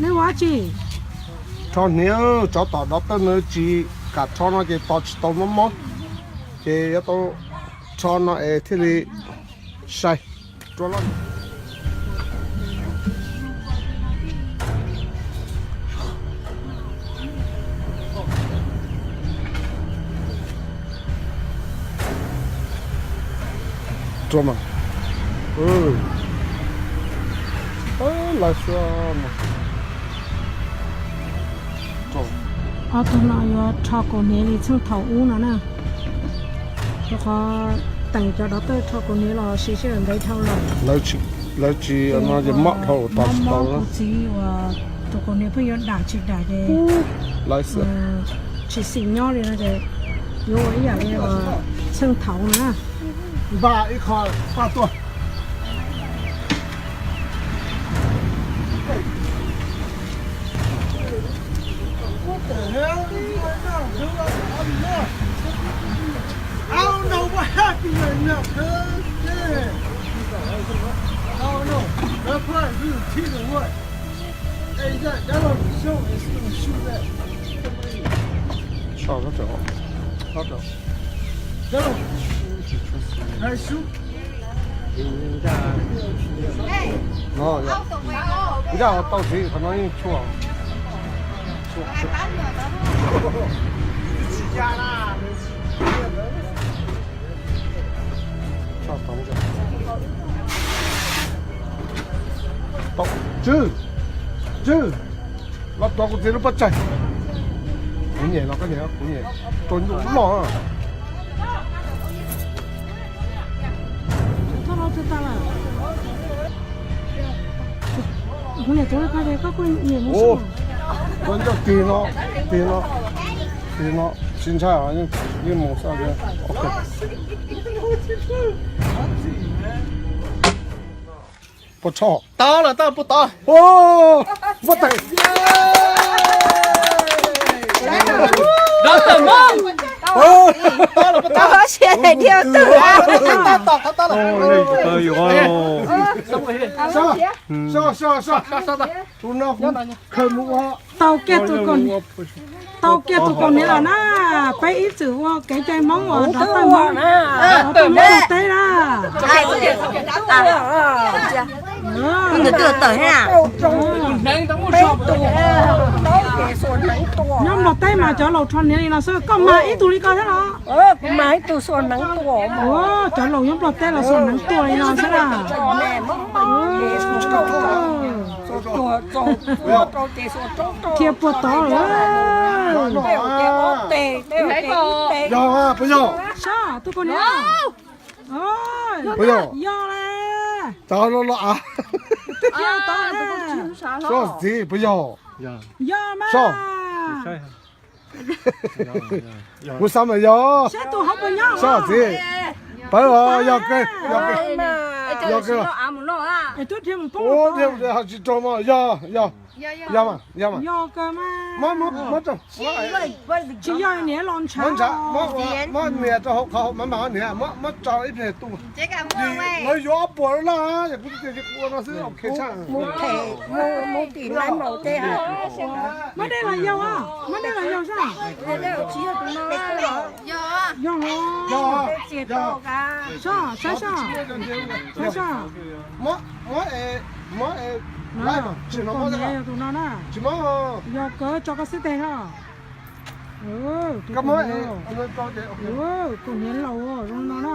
Neb ua dab tsi? Rho hniav, tsov tom dov tawj no tsis kam rho no ces tos tsis tau mob mob, ces yuav tau rho no es thiaj li sai. Rua loj. Rua mas. Lawv xwb mas. Ob tug no yuav rho kaus hniav li txheej thaum ub no na. Rau qhov teem cov dov tawj rho kaus hniav los siv sij hawm ntev dhau lawm. Lawv tsis no ces mob dhau tos tsis tau. Kuv txiv uas tus kaus hniav pheej yuav dam tsis dam ces tsis xis nyob li no ces yuav ua ib yam li txheej thaum ub na. Npaj ib qho paj tuaj. What the hell is going on, dude? I'm lost. I don't know what happened right now, cuz. Damn. I don't know. That's probably through the teeth or what. Hey, you got that on the show and see him shoot that. Sao nó trở nó trở That on. Nice shoot. Nó ncaj tau siv qhov no yeej tshuaj. Tswv, tswv, los rau kuv txiv lub pob tsaig. Kuv nyem los koj nyem, kuv nyem rau nyuj loj. Kuv niam tuav koj, koj kuj nyem mus. Koj nco tig no, tig no, tig no, tsis ntshai, yeej mus xwb. Puas tso? Tau lawm, tau puas tau? Puas tau? Tus no khaws mus ua. Tau kiag tus kaus, tau kiag tus kaus hniav lawm na. Peb ib txwm ua kev cai Hmoob uas nrov tawj Hmoob, nrov tawj Hmoob ua teb na. Nyob Nplog teb mas cov laus rho hniav li no xwb, koj mag ib tug li koj thiab los? Cov laus nyob Nplog teb los xuas hneev tuaj li no xwb na. Thiab puas tod lawm. Sab, tus kaus hniav. Puas yog? Yog le. Tod los los av. Sab txiv, puas yog? Yog mas. Kuv xav mas yog. Sab txiv, pawv os, yog kawg, yog kawg. Tsis raug mas yog, yog, yog mas, yog mas. Muab, muab, muab, tsis yog niam los ntshav, muab niam rau hauv qhov, muab, muab niam, muab, muab tso ib pliag tu. Lawv yuav ob puas loj, yog kuv tias kuv ua no xwb, ok tshaj. Muab dej los yau, muab dej los yau sab. Yog, yog, sab, sab, sab, sab. Muab, muab, muab, tsis no, muab tus no na. Tsis muab, yog kawg, tso koj xib teg no. Koj muab, kaus hniav laus zoo no na.